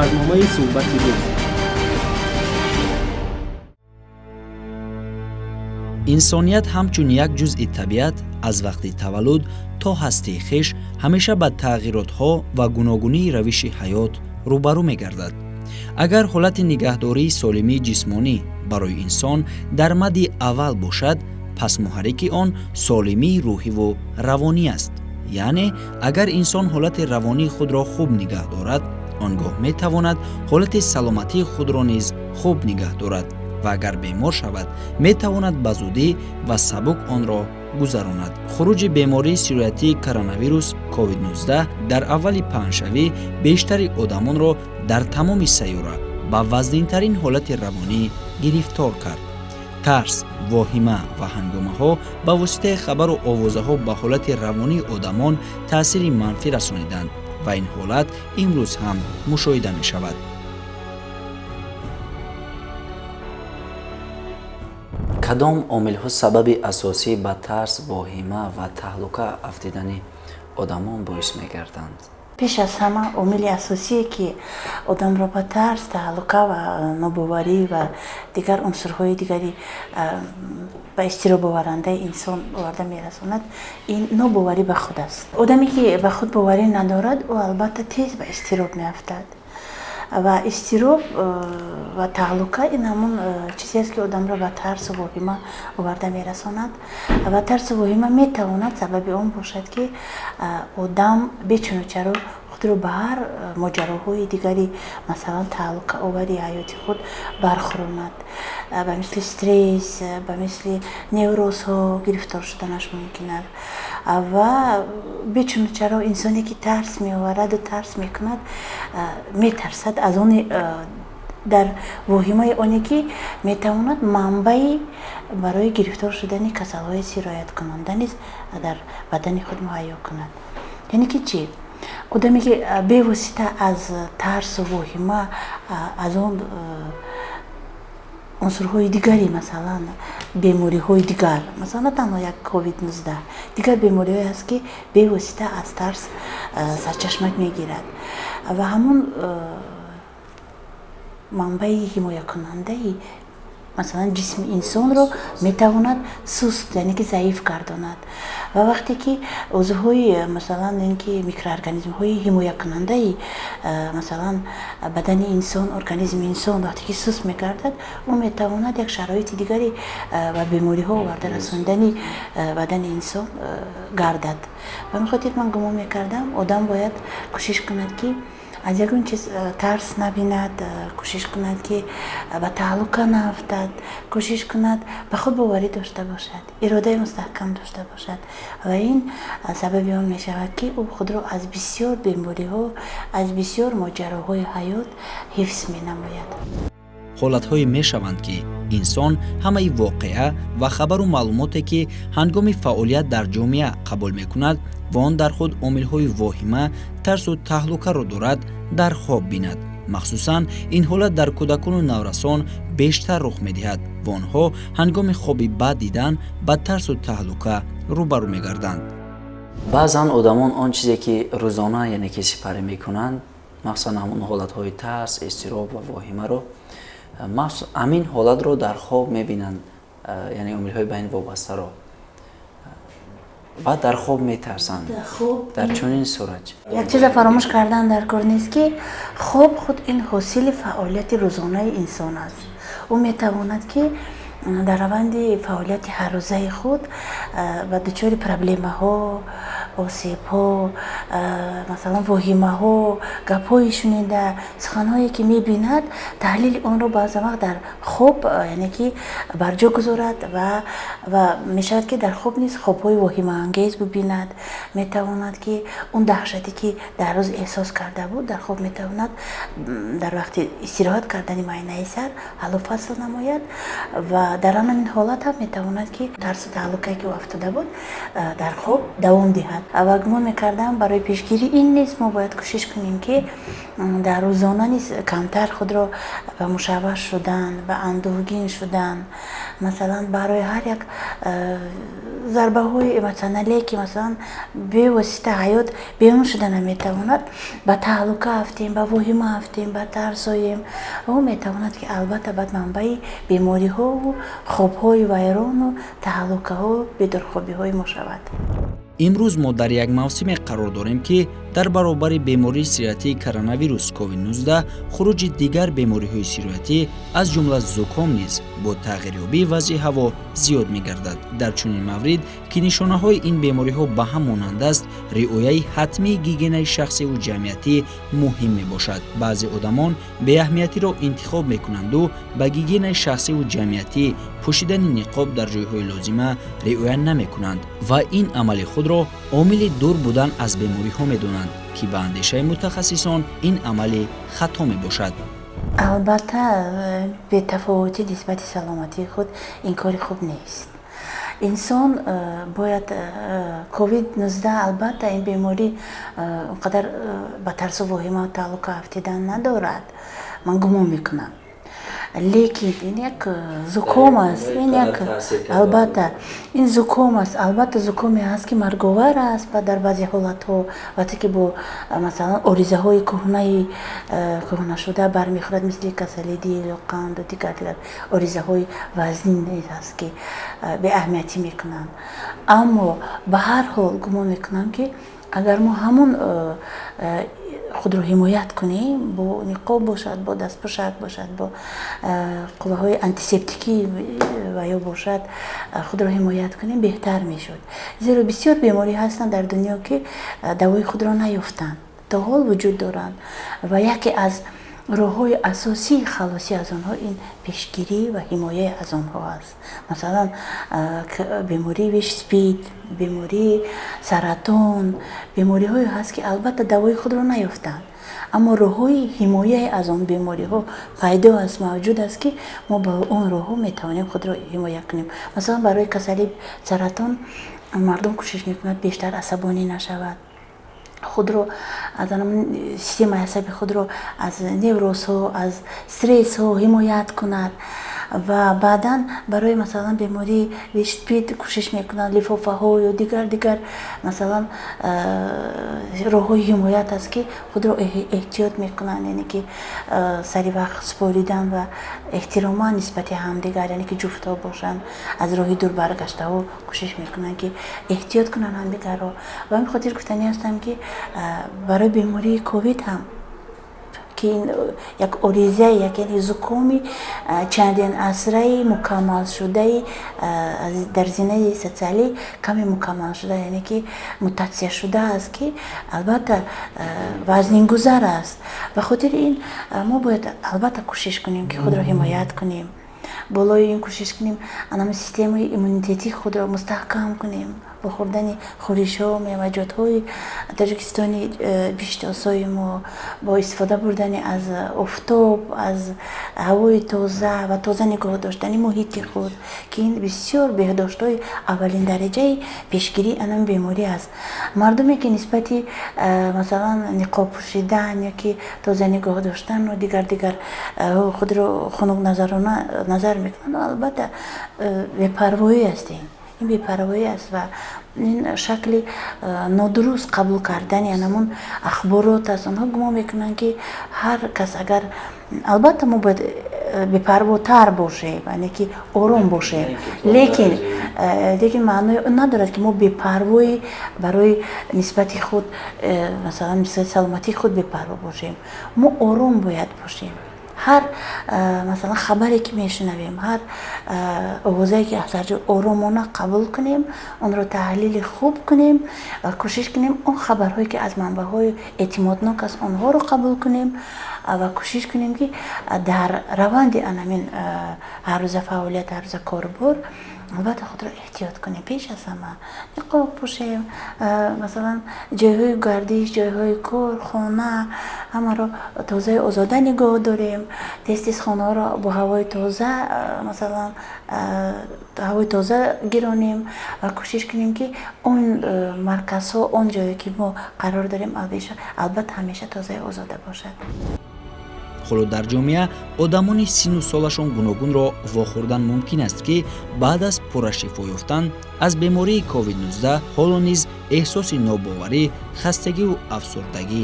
Барномаи суҳбати рӯз. Инсоният ҳамчун як ҷузъи табиат аз вақти таваллуд то ҳастии хеш ҳамеша ба тағйиротҳо ва гуногунии равиши ҳаёт рӯбарӯ мегардад. Агар ҳолати нигаҳдории солимии ҷисмонӣ барои инсон дар мадди аввал бошад, пас муҳаррики он солимии рӯҳиву равонӣ аст. Яъне агар инсон ҳолати равонии худро хуб нигаҳ дорад, он гоҳ метавонад ҳолати саломатии худро низ хуб нигаҳ дорад ва агар бемор шавад, метавонад ба зудӣ ва сабук онро гузаронад. Хуруҷи бемории сироятии коронавирус COVID-19 дар аввали паҳншавӣ бештари одамонро дар тамоми сайёра ба вазнинтарин ҳолати равонӣ гирифтор кард. Тарс, воҳима ва ҳангомаҳо ба воситаи хабару овозаҳо ба ҳолати равонии одамон таъсири манфӣ расониданд ва ин ҳолат имрӯз ҳам мушоҳида мешавад. Кадом омилҳо сабаби асосӣ ба тарс, воҳима ва таҳлука афтидани одамон боис мегарданд? Пеш аз ҳама омили асосие, ки одамро ба тарс, таҳлука ва нобоварӣ ва дигар унсурҳои дигари ба изтиробоварандаи инсон оварда мерасонад, ин нобоварӣ ба худ аст. Одаме, ки ба худ боварӣ надорад, ӯ албатта тез ба изтироб меафтад. Ва изтироб ва таҳлука ин ҳамон чизест, ки одамро ба тарсу воҳима оварда мерасонад. Ва тарсу воҳима метавонад сабаби он бошад, ки одам бечуну чаро худро ба ҳар моҷароҳои дигари, масалан, таҳлукаовари ҳаёти худ бархӯронад. Ба мисли стресс, ба мисли неврозҳо гирифтор шуданаш мумкин аст. Ва бечуну чаро инсоне, ки тарс меовараду тарс мекунад, метарсад аз оне, дар воҳимаи оне, ки метавонад манбаи барои гирифтор шудани касалҳои сирояткунанда низ дар бадани худ муҳайё кунад. Яъне ки чӣ? Одаме, ки бевосита аз тарсу воҳима, аз он унсурҳои дигари, масалан, бемориҳои дигар, масалан, на танҳо як COVID-19, дигар бемориҳое ҳаст, ки бевосита аз тарс сарчашмак мегирад ва ҳамон манбаи ҳимоякунандаи, масалан, ҷисми инсонро метавонад суст, яъне ки заиф гардонад. Ва вақте ки узвҳои, масалан, ин ки микроорганизмҳои ҳимоякунандаи, масалан, бадани инсон, организми инсон вақте ки суст мегардад, ӯ метавонад як шароити дигари ба бемориҳо оварда расондани бадани инсон гардад. Ба ҳамин хотир ман гумон мекардам, одам бояд кӯшиш кунад, ки аз ягон чиз тарс набинад, кӯшиш кунад, ки ба таҳлука наафтад, кӯшиш кунад ба худ боварӣ дошта бошад, иродаи мустаҳкам дошта бошад. Ва ин сабаби он мешавад, ки ӯ худро аз бисёр бемориҳо, аз бисёр моҷароҳои ҳаёт ҳифз менамояд. Ҳолатҳое мешаванд, ки инсон ҳамаи воқеа ва хабару маълумоте, ки ҳангоми фаъолият дар ҷомеа қабул мекунад ва он дар худ омилҳои воҳима, тарсу таҳлукаро дорад, дар хоб бинад. Махсусан ин ҳолат дар кӯдакону наврасон бештар рух медиҳад ва онҳо ҳангоми хоби бад дидан ба тарсу таҳлука рӯбарӯ мегарданд. Баъзан одамон он чизе, ки рӯзона, яъне ки сипарӣ мекунанд, махсусан ҳамон ҳолатҳои тарс, изтироб ва воҳимаро, ҳамин ҳолатро дар хоб мебинанд, яъне омилҳои ба ин вобастаро, ва дар хоб метарсанд. Дар чунин сурат як чиза фаромӯш кардан дар кор нест, ки хоб худ ин ҳосили фаъолияти рӯзонаи инсон аст. Ӯ метавонад, ки дар раванди фаъолияти ҳаррӯзаи худ ба дучори проблемаҳо, осебҳо, масалан, воҳимаҳо, гапҳое шунида, суханҳое ки мебинад, таҳлили онро баъзан вақт дар хоб, яъне ки барҷо гузорад ва мешавад, ки дар хоб низ хобҳои воҳимаангез бибинад. Метавонад, ки он даҳшате, ки дар рӯз эҳсос карда буд, дар хоб метавонад дар вақти истироҳат кардани майнаи сар ҳаллу фасл намояд ва дар ҳамин ҳолат ҳам метавонад, ки тарсу таҳлукае, ки ӯ афтода буд, дар хоб давом диҳад. Ва гумон мекардам, барои пешгирии ин низ мо бояд кӯшиш кунем, ки дар рӯзона низ камтар худро ба мушавваш шудан, ба андӯҳгин шудан, масалан, барои ҳар як зарбаҳои эмотсионалие, ки, масалан, бевосита ҳаёт берун шуда наметавонад, ба таҳлука афтем, ба воҳима афтем, ба тарсоем. Ӯ метавонад, ки албатта баъд манбаи бемориҳову хобҳои вайрону таҳлукаҳо, бедорхобиҳои мо шавад. Имрӯз мо дар як мавсиме қарор дорем, ки дар баробари бемории сироятии коронавирус COVID-19 хуруҷи дигар бемориҳои сироятӣ, аз ҷумла зуком низ бо тағйирёбии вазъи ҳаво зиёд мегардад. Дар чунин маврид, ки нишонаҳои ин бемориҳо ба ҳам монанд аст, риояи ҳатмии гигиенаи шахсиву ҷамъиятӣ муҳим мебошад. Баъзе одамон беаҳамиятиро интихоб мекунанду ба гигиенаи шахсиву ҷамъиятӣ, пӯшидани ниқоб дар ҷойҳои лозима риоя намекунанд ва ин амали худро омили дур будан аз бемориҳо медонанд, ки ба андешаи мутахассисон ин амали хато мебошад. Албатта, бетафовутӣ нисбати саломатии худ ин кори хуб нест. Инсон бояд COVID-19, албатта, ин беморӣ он қадар ба тарсу воҳима таҳлука афтидан надорад, ман гумон мекунам, лекин ин як зуком аст. Ин як, албатта, ин зуком аст. Албатта, зукоме ҳаст, ки марговар аст ва дар баъзе ҳолатҳо, вақте ки бо, масалан, оризаҳои кӯҳнаи кӯҳнашуда бармехӯрад, мисли касали дил, қанду дигар дигар оризаҳои вазнин низ ҳаст, ки беаҳамиятӣ мекунанд. Аммо ба ҳар ҳол гумон мекунам, ки агар мо ҳамун худро ҳимоят кунем, бо ниқоб бошад, бо дастпӯшак бошад, бо қувваҳои антисептикӣ ва ё бошад, худро ҳимоят кунем, беҳтар мешуд. Зеро бисёр беморӣ ҳастанд дар дунё, ки давои худро наёфтанд, то ҳол вуҷуд доранд, ва яке аз роҳҳои асосии халосӣ аз онҳо ин пешгирӣ ва ҳимояи аз онҳо аст. Масалан, бемории ВИЧ, СПИД, бемории саратон, бемориҳое ҳаст, ки албатта давои худро наёфтанд, аммо роҳҳои ҳимояи аз он бемориҳо пайдо аст, мавҷуд аст, ки мо ба он роҳҳо метавонем худро ҳимоя кунем. Масалан, барои касалии саратон мардум кӯшиш мекунад бештар асабонӣ нашавад, худро аз системаи асаби худро аз неврозҳо, аз стрессҳо ҳимоят кунад. Ва баъдан барои, масалан, бемории ВИЧ, СПИД кӯшиш мекунанд лифофаҳо ё дигар дигар, масалан, роҳҳои ҳимоят аст, ки худро эҳтиёт мекунанд, яъне ки сари вақт супоридан ва эҳтироман нисбати ҳамдигар, яъне ки ҷуфтҳо бошанд, аз роҳи дур баргаштаҳо кӯшиш мекунанд, ки эҳтиёт кунанд ҳамдигарро. Ба ҳамин хотир гуфтанӣ ҳастам, ки барои бемории ковид ҳам, ки ин як оризаи, як, яъне зукоми чандин асраи мукаммалшудаи дар зинаи социалӣ каме мукаммалшуда, яъне ки мутатсия шуда аст, ки албатта вазнингузар аст. Ба хотири ин мо бояд албатта кӯшиш кунем, ки худро ҳимоят кунем, болои ин кӯшиш кунем, анами системаи иммунитетии худро мустаҳкам кунем бо хӯрдани хӯришҳо, меваҷотҳои Тоҷикистони биҳиштосои мо, бо истифода бурдани аз офтоб, аз ҳавои тоза ва тоза нигоҳ доштани муҳити худ, ки ин бисёр беҳдоштҳои аввалин дараҷаи пешгирии анами беморӣ аст. Мардуме, ки нисбати, масалан, ниқоб пӯшидан ё ки тоза нигоҳ доштану дигар дигар худро хунукназарона назар мекунанд, албатта, бепарвоӣ ҳастем. Ин бепарвоӣ аст ва ин шакли нодуруст қабул кардани анамун ахборот аст. Онҳо гумон мекунанд, ки ҳар кас агар, албатта, мо бояд бепарвотар бошем, яъне ки ором бошем, лекин маънои он надорад, ки мо бепарвои барои нисбати худ, масалан, нисбати саломатии худ бепарво бошем. Мо ором бояд бошем. Ҳар, масалан, хабаре ки мешунавем, ҳар овозае ки аз ҳар ҷо, оромона қабул кунем, онро таҳлили хуб кунем ва кӯшиш кунем он хабарҳое, ки аз манбаъҳои эътимоднок аст, онҳоро қабул кунем. Ва кӯшиш кунем, ки дар раванди анамин ҳаррӯза фаъолият, ҳаррӯза корубор албатта худро эҳтиёт кунем. Пеш аз ҳама ниқоб пӯшем, масалан, ҷойҳои гардиш, ҷойҳои кор, хона ҳамаро тозаю озода нигоҳ дорем, тез тез хонаҳоро бо ҳавои тоза, масалан, ҳавои тоза гиронем ва кӯшиш кунем, ки он марказҳо, он ҷое ки мо қарор дорем, албатта ҳамеша тозаю озода бошад. Ҳоло дар ҷомеа одамони синну солашон гуногунро вохӯрдан мумкин аст, ки баъд аз пурра шифо ёфтан аз бемории COVID-19 ҳоло низ эҳсоси нобоварӣ, хастагиву афсурдагӣ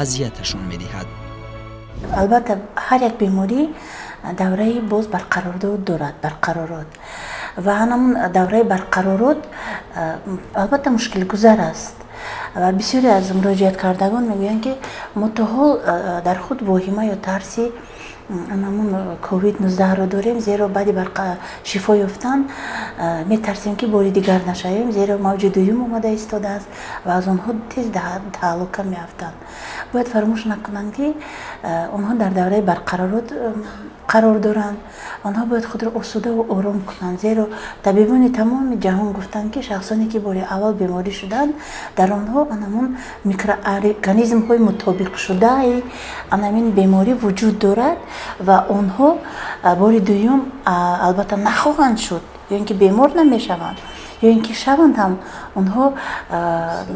азияташон медиҳад. Албатта, ҳар як беморӣ давраи боз барқарордод дорад, барқаророт, ва ҳамон давраи барқаророт албатта мушкилгузар аст. Ва бисёре аз муроҷиаткардагон мегӯянд, ки мо то ҳол дар худ воҳима ё тарси ҳамон ковид-19ро дорем, зеро баъди шифо ёфтан метарсем, ки бори дигар нашавем, зеро мавҷи дуюм омада истодааст ва аз онҳо тез таҳлука меафтанд. Бояд фаромӯш накунанд, ки онҳо дар давраи барқаророт қарор доранд. Онҳо бояд худро осудаву ором кунанд, зеро табибони тамоми ҷаҳон гуфтанд, ки шахсоне ки бори аввал беморӣ шуданд, дар онҳо анамон микроорганизмҳои мутобиқшудаи анамин беморӣ вуҷуд дорад ва онҳо бори дуюм албатта нахоҳанд шуд ё ин ки бемор намешаванд, ё ин ки шаванд ҳам, онҳо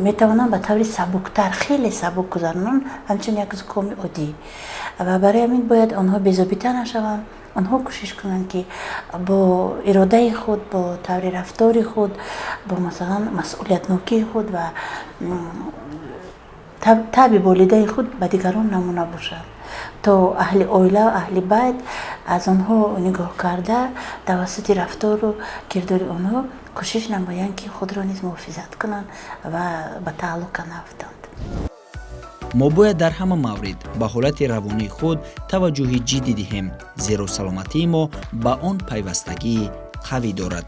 метавонанд ба таври сабуктар, хеле сабук гузаронанд, ҳамчун як зукоми оддӣ. Ва барои ҳамин бояд онҳо безобита нашаванд. Онҳо кӯшиш кунанд, ки бо иродаи худ, бо таври рафтори худ, бо, масалан, масъулиятнокии худ ва таби болидаи худ ба дигарон намуна бошанд, то аҳли оила, аҳли байт аз онҳо нигоҳ карда, тавассути рафтору кирдори онҳо кӯшиш намоянд, ки худро низ муҳофизат кунанд ва ба таҳлука наафтанд. Мо бояд дар ҳама маврид ба ҳолати равонии худ таваҷҷӯҳи ҷиддӣ диҳем, зеро саломатии мо ба он пайвастагии қавӣ дорад.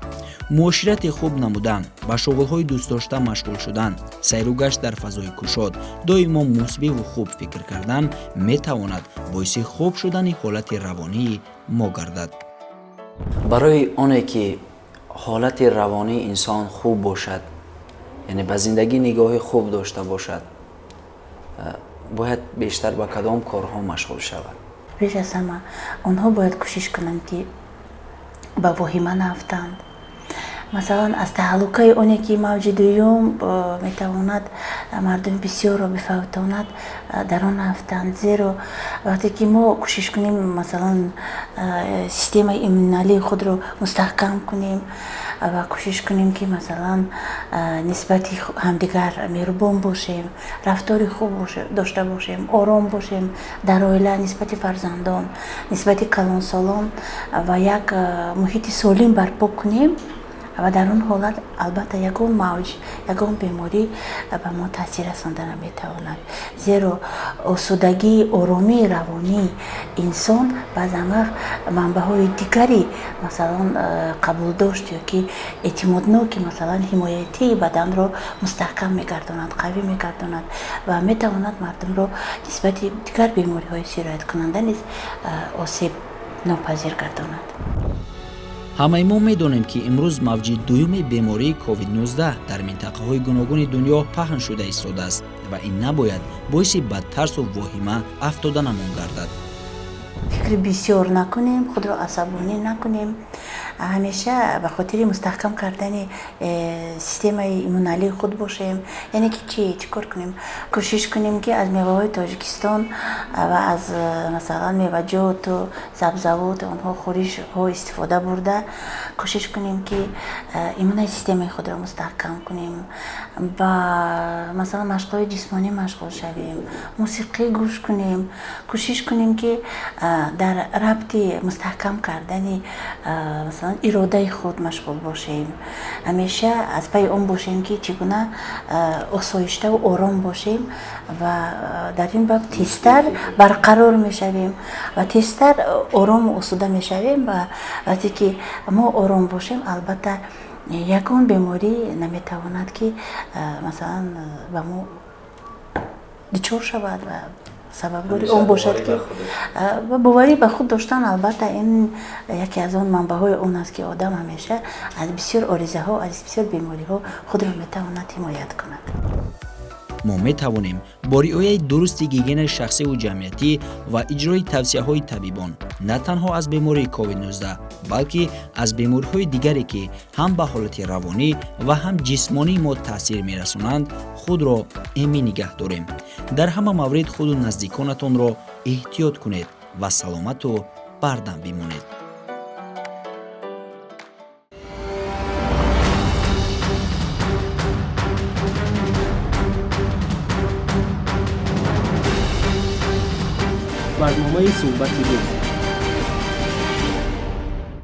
Муоширати хуб намудан, ба шуғлҳои дӯстдошта машғул шудан, сайру гашт дар фазои кушод, доимо мусбиву хуб фикр кардан метавонад боиси хуб шудани ҳолати равонии мо гардад. Барои оне ки ҳолати равонии инсон хуб бошад, яъне ба зиндагӣ нигоҳи хуб дошта бошад, бояд бештар ба кадом корҳо машғул шавад? Пеш аз ҳама онҳо бояд кӯшиш кунанд, ки ба воҳима наафтанд, масалан, аз таҳлукаи оне ки мавҷи дуюм метавонад мардуми бисёрро бифавтонад, дар он наафтанд. Зеро вақте ки мо кӯшиш кунем, масалан, системаи иммуналии худро мустаҳкам кунем ва кӯшиш кунем, ки, масалан, нисбати ҳамдигар меҳрубон бошем, рафтори хуб дошта бошем, ором бошем дар оила, нисбати фарзандон, нисбати калонсолон ва як муҳити солим барпо кунем, ва дар он ҳолат албатта ягон мавҷ, ягон беморӣ ба мо таъсир расонда наметавонад, зеро осудагии, оромии равонии инсон баъзан вақт манбаъҳои дигари, масалан, қабулдошт ё ки эътимодноки, масалан, ҳимоятии баданро мустаҳкам мегардонад, қавӣ мегардонад ва метавонад мардумро нисбати дигар бемориҳои сирояткунанда низ осеб нопазир гардонад. Ҳамаи мо медонем, ки имрӯз мавҷи дуюми бемории COVID-19 дар минтақаҳои гуногуни дунё паҳн шуда истодааст ва ин набояд боиси ба тарсу воҳима афтоданамон гардад. Фикри бисёр накунем, худро асабонӣ накунем. Ҳамеша ба хотири мустаҳкам кардани системаи иммуналии худ бошем. Яъне ки чӣ чӣ кор кунем? Кӯшиш кунем, ки аз меваҳои Тоҷикистон ва аз, масалан, меваҷоту сабзавот, онҳо хӯришҳо истифода бурда, кӯшиш кунем, ки иммуннаи системаи худро мустаҳкам кунем, ба, масалан, машқҳои ҷисмонӣ машғул шавем, мусиқӣ гӯш кунем, кӯшиш кунем, ки дар рабти мустаҳкам кардани, масалан, иродаи худ машғул бошем. Ҳамеша аз пайи он бошем, ки чӣ гуна осоиштаву ором бошем ва дар ин боб тезтар барқарор мешавем ва тезтар орому осуда мешавем. Ва вақте ки мо ором бошем, албатта, ягон беморӣ наметавонад, ки, масалан, ба мо дучор шавад ва Сабабгори он бошад, ки боварӣ ба худ доштан, албатта, ин яке аз он манбаъҳои он аст, ки одам ҳамеша аз бисёр оризаҳо, аз бисёр бемориҳо худро метавонад ҳимоят кунад. Мо метавонем бо риояи дурусти гигиенаи шахсиву ҷамъиятӣ ва иҷрои тавсияҳои табибон на танҳо аз бемории COVID-19, балки аз бемориҳои дигаре, ки ҳам ба ҳолати равонӣ ва ҳам ҷисмонии мо таъсир мерасонанд, худро эмин нигаҳ дорем. Дар ҳама маврид худу наздиконатонро эҳтиёт кунед ва саломату бардам бимонед. Барномаи суҳбати рӯз.